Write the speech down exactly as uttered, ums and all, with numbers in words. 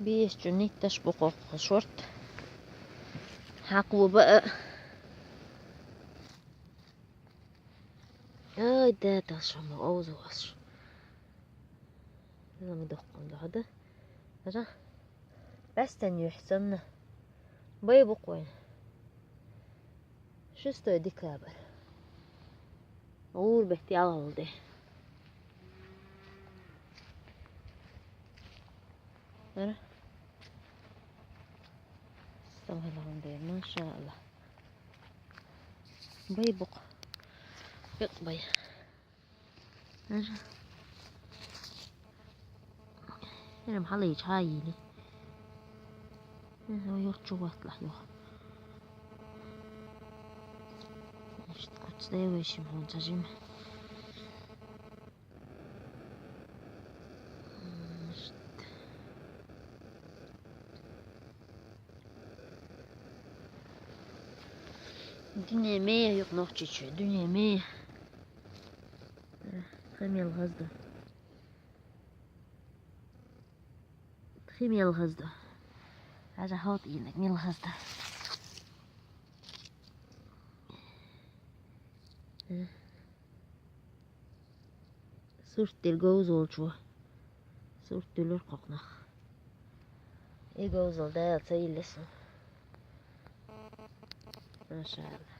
Биэс чу нитташ бу хокко шорт. Хьакъу баа. Ай, даа, талшама оузугаш. Зама дохкун дохда. Ажа. Бастан юхсанна. Бай буквен. Шестой декабрь. Уур бетти алалды. Ара. Самайланды, машалла. Бай бук. Бек бай. Ара. Эрем халай чайили. Ой, юрчу ватлах, юх. Ишт куцтай вешим, хончажим. Ишт. Дүнеме юк нохчичу, дүнеме. Хамел газда. Химел газда. Ажа хот инек мел газда. Сурт тел гоуз олчу. Сурт тюлөр кокнах. И гоуз ол да алца илесу. Машалла.